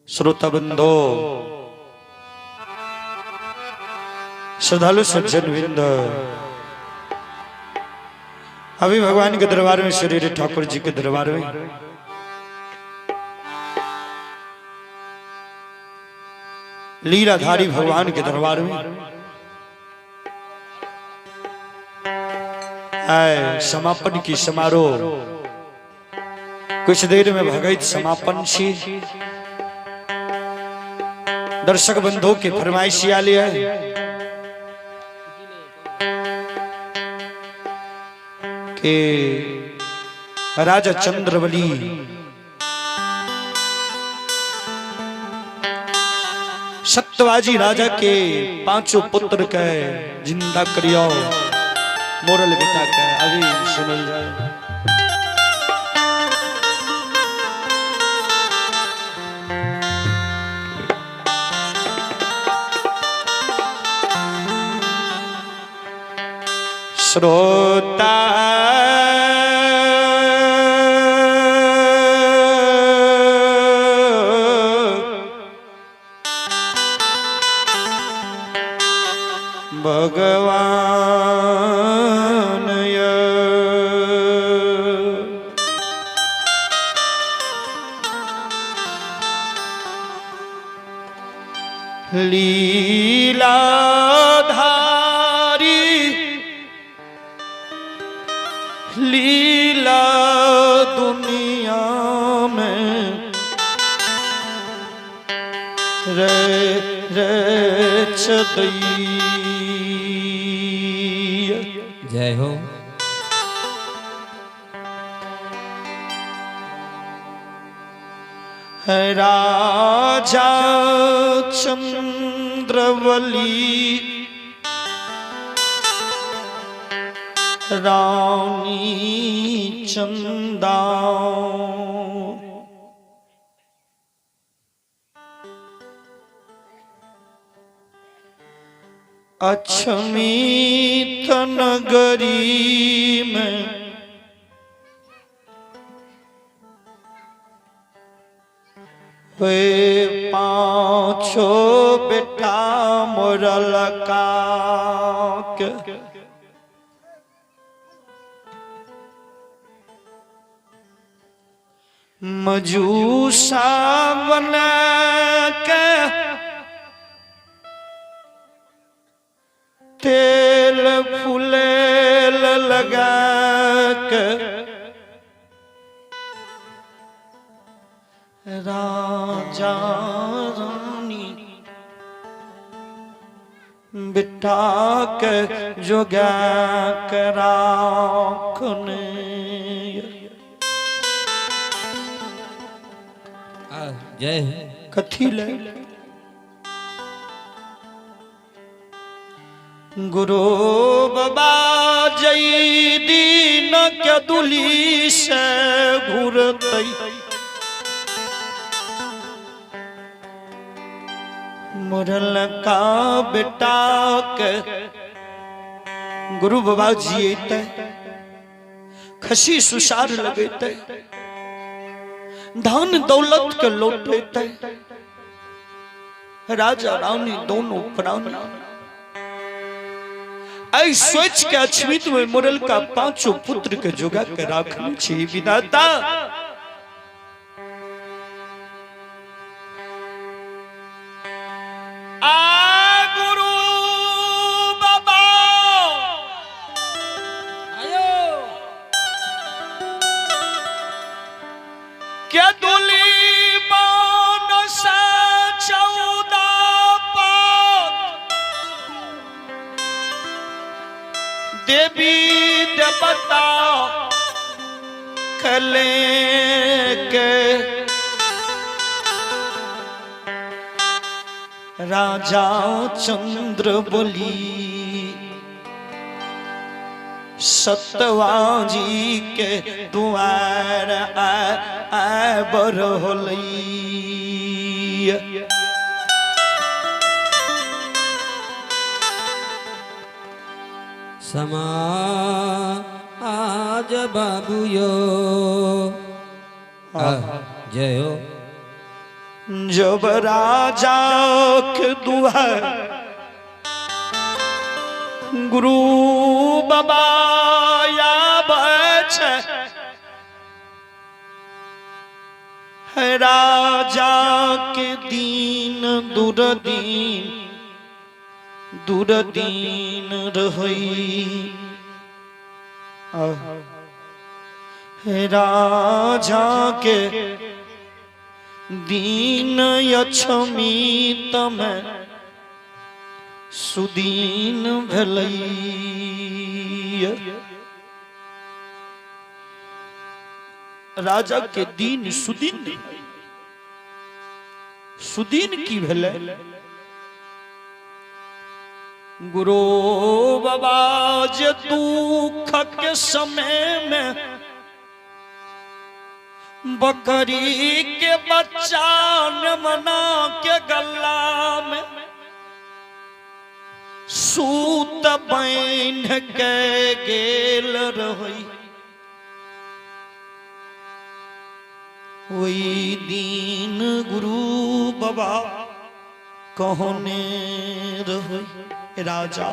श्रोता बंधो, श्रद्धालु सज्जन वृंद, अभी भगवान के दरबार में, श्री ठाकुर जी के दरबार में लीलाधारी भगवान के दरबार में आए समापन की समारोह कुछ देर में भगत समापन छी। दर्शक बंधु की फरमाइशी आली है कि राजा चंद्रबली सत्यवाजी राजा के पांचों पुत्र के जिंदा करियो, मोरल बेटा के अभी सुनल जाए। श्रोता भगवान लीलाधारी लीला दुनिया में रे रे चदई। जय हो। राजा चंद्रवली रानी चंदा अक्षमित नगरी में वे पांचों बेटा मुरल का मजूसा बन के तेल फुलेल लगा के राजा रानी बिटा के जोगा के राखने। जय हो। कथी ले गुरु बाबा जई दीन के दुली से घुरतई मुरल का बेटा के गुरु बाबा जी अइते खसी सुसार लगेते धन दौलत के लौटेते राजा रानी दोनों प्राणी ऐ सोच के अछमित में मुरल का पांचों पुत्र के जोगा के राखने छी विधाता। आ गुरु बाबा आयो के दुली बान से 14 पात देवी देवता खले के राजा चंद्र बोली सतवाजी के द्वार आए बरहोली। समा आज बाबू यो। जय हो। जब राजा के दुआर गुरु बाबा आबै छै, राजा के दीन दुर्दीन दुर्दीन रहई। राजा के दीन अक्षमित में सुदीन भेलई। राजा के दीन सुदीन, सुदीन की भेलै? गुरु बाबा जे दुख के समय में बकरी के बच्चा न मना के गला में सूत बान्ह के गेल रही, ओहि दिन गुरु बाबा कहने रही राजा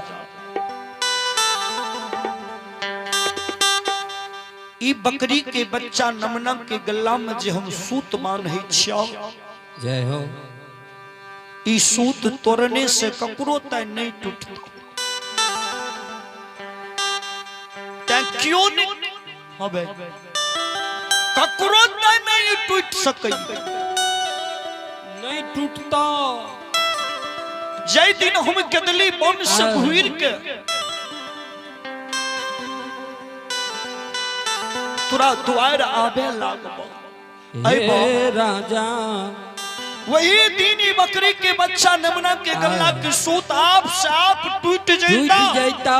ई बकरी के बच्चा नमना के गला में जे हम सूत बान्है छियौ, जय हो, ई सूत तोड़ने से ककरो तय नहीं टूटत, तैं क्यों नहीं हबे ककरो तय नहीं टूट सकै, नहीं टूटता। जय दिन हम कदली वन से घुर के तोरा द्वार आबे लागबो हे राजा, वही दिन ई बकरी के बच्चा नमना के गला के सूत आप से आप टूट टूट जैता। जैता।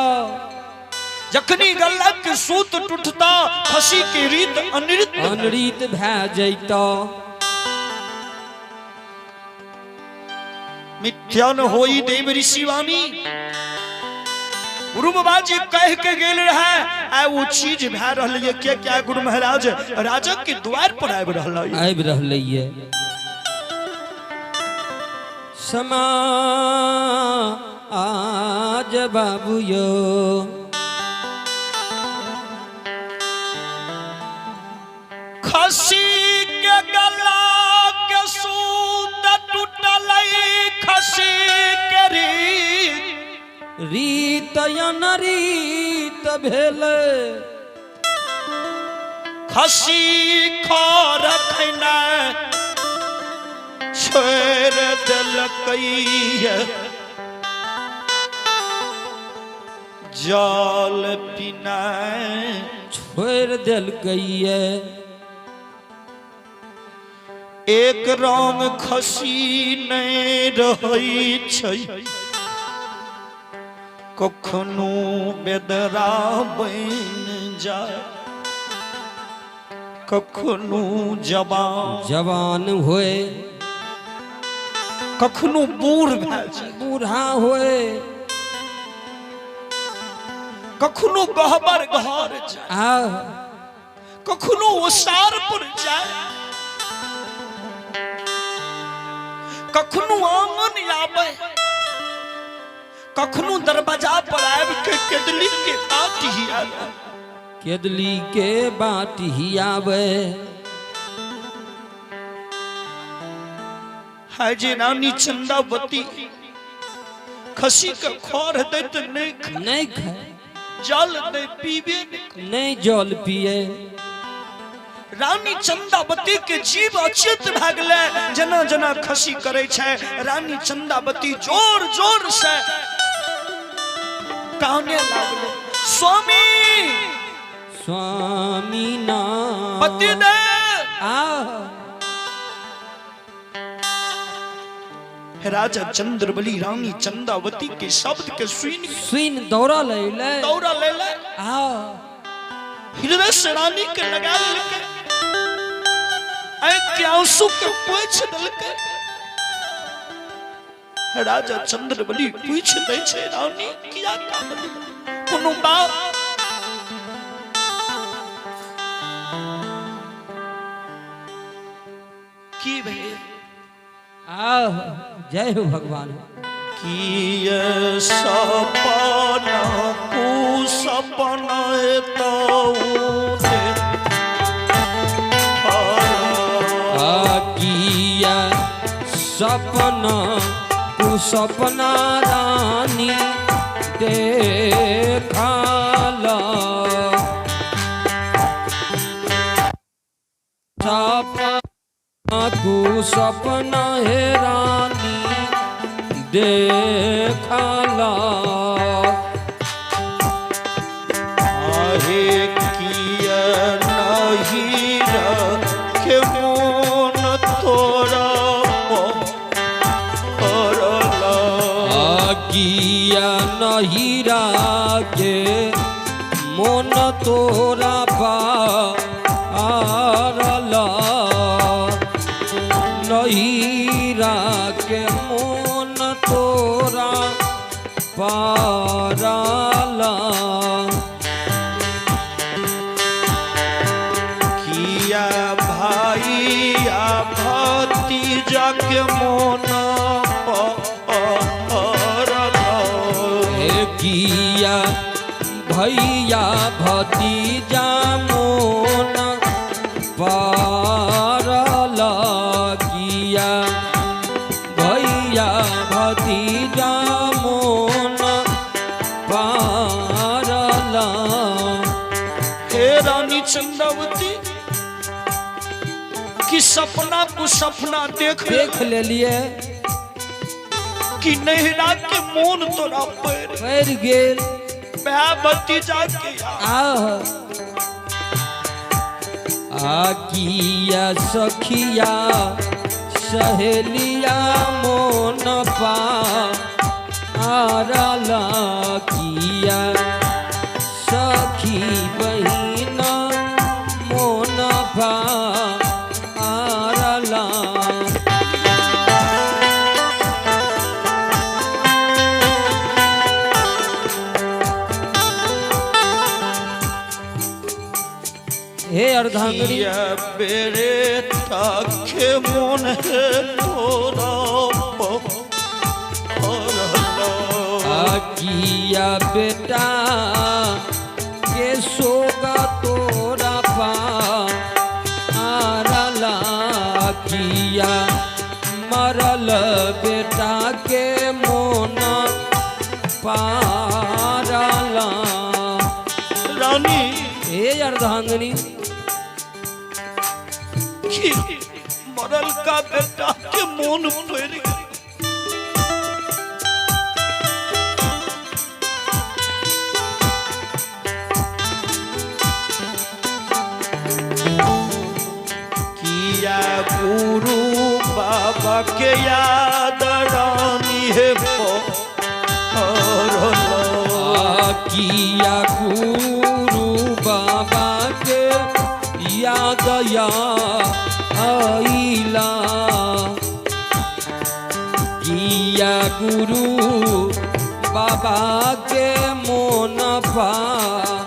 जखनी गला के सूत टूटता खसी के रीत अनृत अनृत भए जैता। मिथ्या न होई देव ऋषि वाणी। गुरु बाबा जी कह के गेल रहे, आ वो चीज भए रहल ये के क्या गुरु महाराज राजा के द्वार पर आबि रहल ये। आबि रहल ये। समा आज बाबू यो खसी के गला के सूत टूटल, खसी के रीत रीत अनरीत भेल, खसी खर खैना छोड़ देलकै, जल पीना छोड़ देलकै। एक रंग खसी नहीं रहै छै, कखनो बेदरा बनि जाय, कखनो जवान जवान होए, कखनो बूढ़ भए जाय, बूढ़ा होए, कखनो गहबर घर जाय, आ कखनो ओसार पर जाय, कखनो आंगन आबै, कखनो दरवाजा पर आबि के केदली के बाट ही आबै, केदली के बाट ही आबै। हाय जे रानी चंदावती खसी के खर दैत नहीं खाय, नहीं खाय, जल नहीं पीबे नहीं, नहीं जल पिए। रानी चंदावती के जीव अचेत भए गेलै, जना जना खसी करै छै रानी चंदावती जोर जोर से काने लागलै, स्वामी स्वामी ना पतिदेव। आ राजा चंद्रबली रानी चंदावती के शब्द के सुन सुन दौड़ल अयलै, दौड़ल अयलै, आ हृदय से रानी के लगा लेलकै, आँखि के आंसू के पोछि देलकै। राजा चंद्रबली पूछि दै छै, रानी किया कानली, कोनो बात? की भेल? आह, जय हो भगवान। किए सपना कुसपना तो किया सपना कुसपना रानी देखाला, सपना कुसपना हे रानी देखाला। आहे किया नहीं रखे मोन तोरा पड़ला, किया नहीं राखे मोन तोरा पारला, नहीं राखे मोन तोरा पारला। किया भाइया भतीजा के मोन पड़ला, किया भैया भतीजा मोन पारला, किया भैया भतीजा मोन पारला। हे रानी चंदावती कि सपना को सपना देख देख ले लिए कि नैहरा के मोन तोरा पैर पैर गेल, भै भतीजा के आह आ किया सखिया सहेलिया मोन पारला, किया सखी बहिन मोन पारला। हे अर्धांगिनी किया बेरे ताके मोन है तोरा पड़ला, किया बेटा के सोगा तोरा पारला, किया मरल बेटा के मोन पारला। रानी हे अर्धांगिनी कि मरल का बेटा के मोन पड़ गेल। किया गुरु बाबा के याद रानी है पड़ला, किया गुरु बाबा के याद या आइला, किया गुरु बाबा के मोन पारला।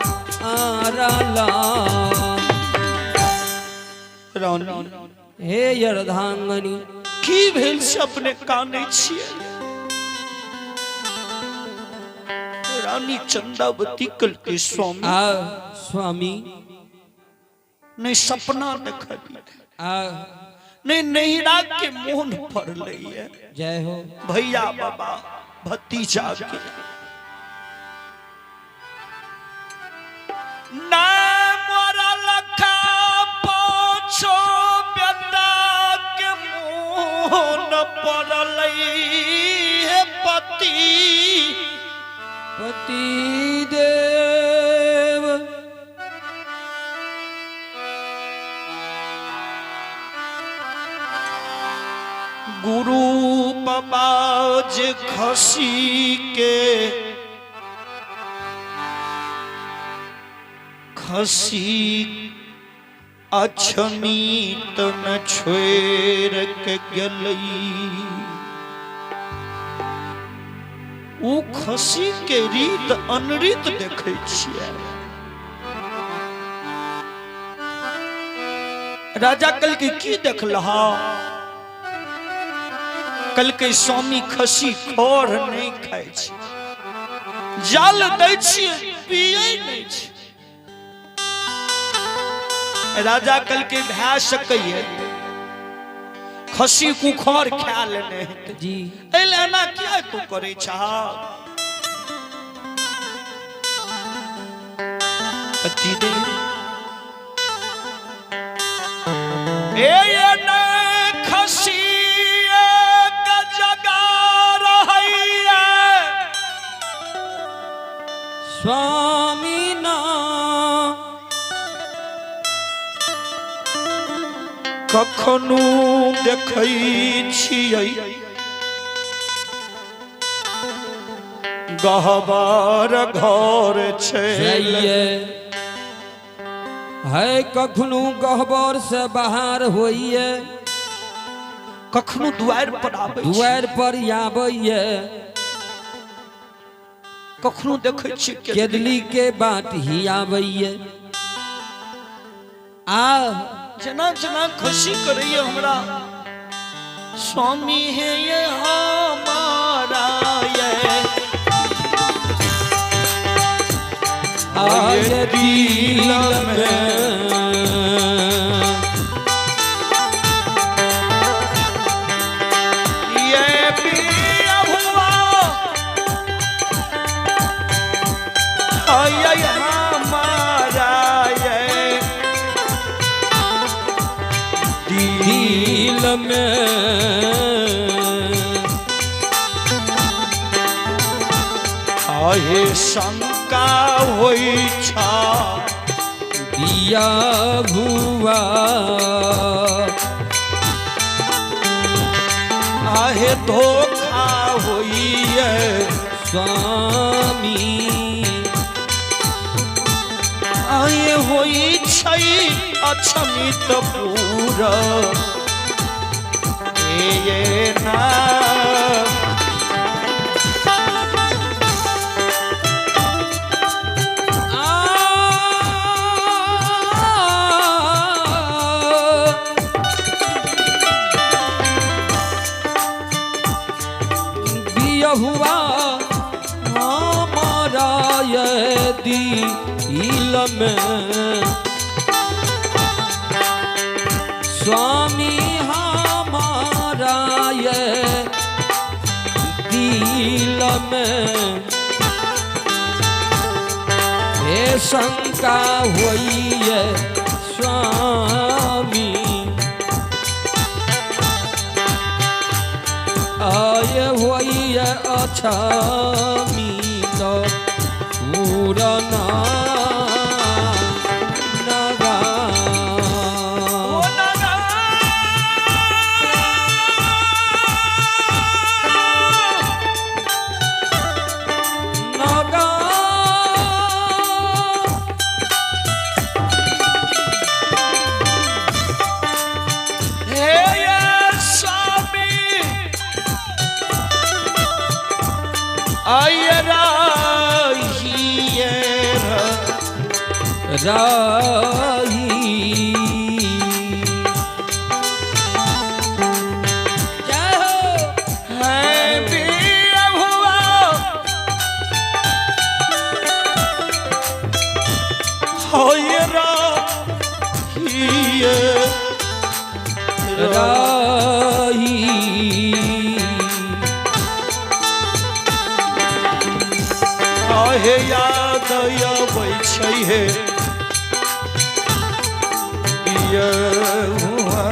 रानी हे अर्धांगिनी की भेल से अपने कानै छियै? रानी चंदावती कल के स्वामी आ स्वामी नहीं सपना देखली, आ नहीं नैहरा के मोन पड़लै है जय हो भैया बाबा भतीजा के ना मोरा लखा पाछो बेटा के मोन पड़लै हे पति पति देव। गुरु बाबा जे खसी के खसी अछमीत न छोड़ के गेलई, उ खसी के रीत अनरीत देखै छियै। राजा कहलकै की देखलह? कहलकै स्वामी खसी खर नहि खाइ छै, जल दै छियै पियै नहि छै। राजा कहलकै भए सकैए खसी कुखर खा लेने हेतै जी। एहि लए एना किया तू करै छह? ए ने खसी एक जगह रहैया स्वामी ना कखनो देखै छियै गहबर घर छै जाइए है, कखनो गहबर से बाहर होइए, कखनो दुआरि पर आबै छै, दुआरि पर आबैए, कखनो देखै छियै केदली के बाट ही आबैए। आ जेना जेना खुशी करैए हमरा स्वामी हे ये हमारा ये आय दिल में ये पिया हुआ आय हमारा ये दिल में आहे शंका होइ छा दिया भुआ आहे धोखा होइए स्वामी आहे होइ छै अक्षमित पूर ये ना। आ बियहुआ हमारा ये दिल में स्वामी हमारा ये दिल में हे शंका होइए स्वामी आय होइए अक्षमी तो पूरना नगा ओ नाना नगा हे ये स्वामी आय राहिए राही जय हो है बिया हुआ होय राहिए राही आहे याद अबै छै हे ये हुआ।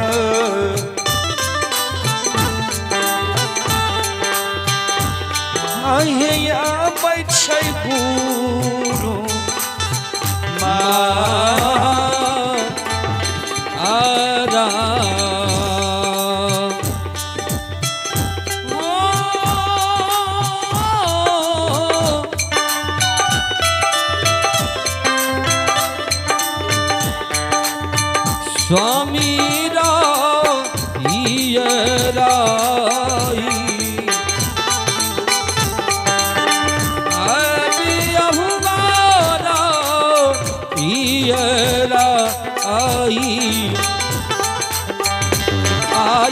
आहे आबै छै गुरु मा आरा स्वामी।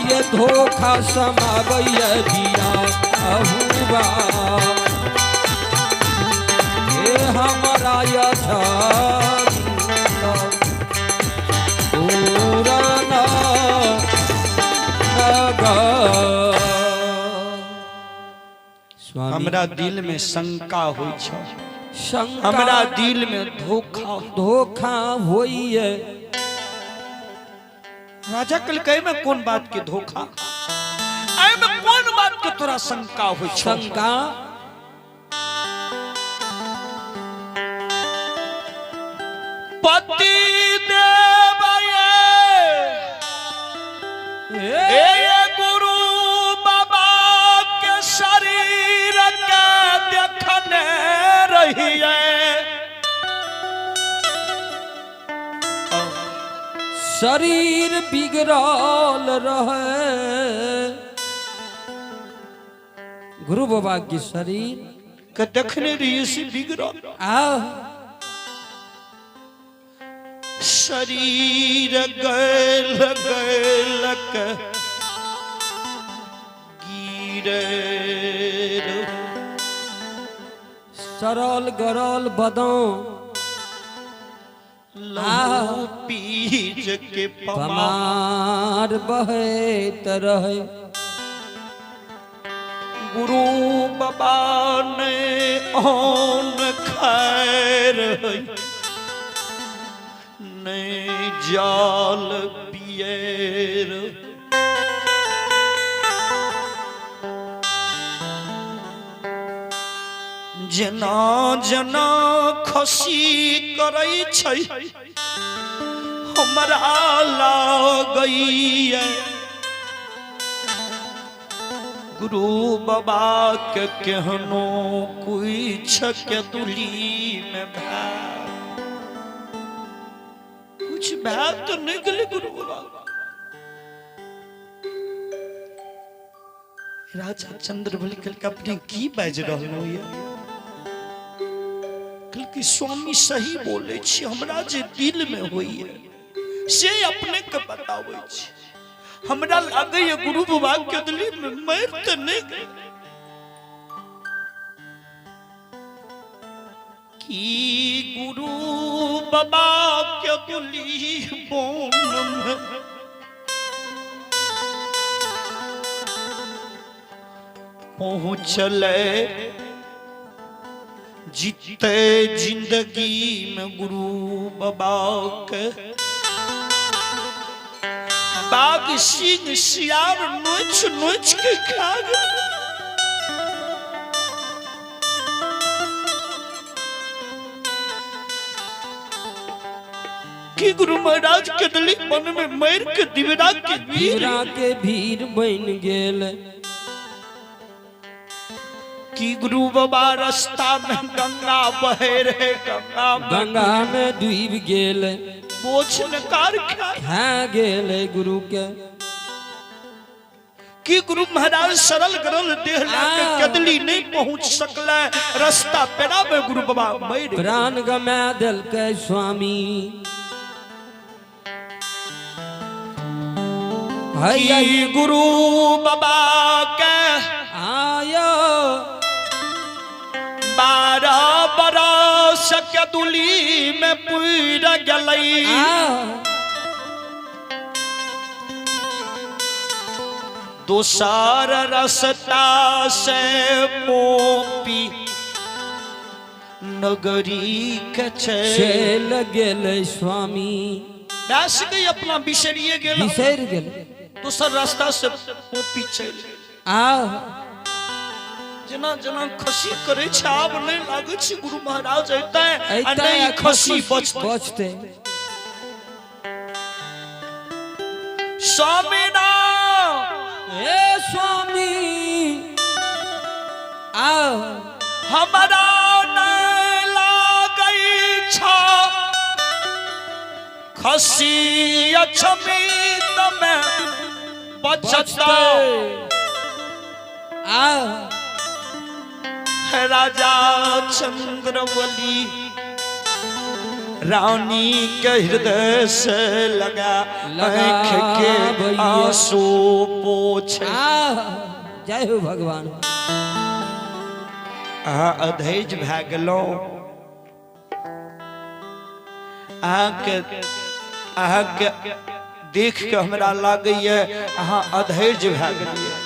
ये धोखा समावैय दिया अहुबा हे हमरा पूरन नगर। स्वामी हमरा दिल में शंका होइ छ, शंका, हमरा दिल में धोखा धोखा होइए। राजा कहलकै एहिमे कोन बात के धोखा, एहिमे कोन बात के तोरा शंका होइ छ? शंका पति देव ए गुरु बाबा के शरीर के देखने रहिए, शरीर बिगड़ल रहे गुरु बाबा के शरीर के देखने रहिए से बिगड़ल आ शरीर गैल गैलक गिरे, सरल गरल बदम लहू पीज के पमा पमार बहैत रहे। गुरु बाबा ने औन खैर ने जाल पिएर, जेना जेना खसी करै छै हमरा लागैए गुरु बाबा के केहनो कुछ के दुली में भै कुछ भै तो नहीं गेलै गुरु बाबा। राजा चंद्रबली कहलकै अपने की बाजि रहलहुँ यऽ? कहलकै स्वामी सही बोलै छी, हमरा जे दिल में होइए से अपने के बताबै छी। हमरा लागैए गुरु बाबा के दिल में मरि तऽ नहि गेल। की गुरु बाबा के दुली बोन में पहुँचले जीते जिंदगी में गुरु बाबा के बाघ सिंह सियार नोच नोच के खा गए। की गुरु महाराज के दिली मन में मर के दिवरा के वीर दिवरा के भीड़ बन गेल। की गुरु बाबा रास्ता में गंगा बहे रहे, गंगा में गंगा में डूब गेल, बोझ नकार खा खा गेल गुरु के। की गुरु महाराज सरल गरल देह लाके कदली नहीं पहुंच सकले, रास्ता पेरा में गुरु बाबा मर गेल। प्राण गमा देलकै स्वामी। की गुरु बाबा के आयो 12 बरस के दुली में पुर गेलै। दोसर रसता से मोपी नगरी के चल गेलै स्वामी। दास गई अपना बिसरिए गेल, बिसरि गेल, दोसर रास्ता से मोपी चल गेल। आ जेना जेना खसी करे छै आब नहि लागै छै गुरु महाराज अयतै आ नहि खसी बचतै। बचतै। स्वामी नाम हे स्वामी आ हमरा नहि लागै छ खसी अछमित में बचतै। आ राजा चंद्रवली रानी के हृदय से लगा आँख के लगाबैया। आंसू पोछे। आह, जय हो भगवान। अहाँ अधैर्य भए गेलहुँ। अहाँके अहाँके देख के हमरा लागैए अहाँ अधैर्य भए गेलियै।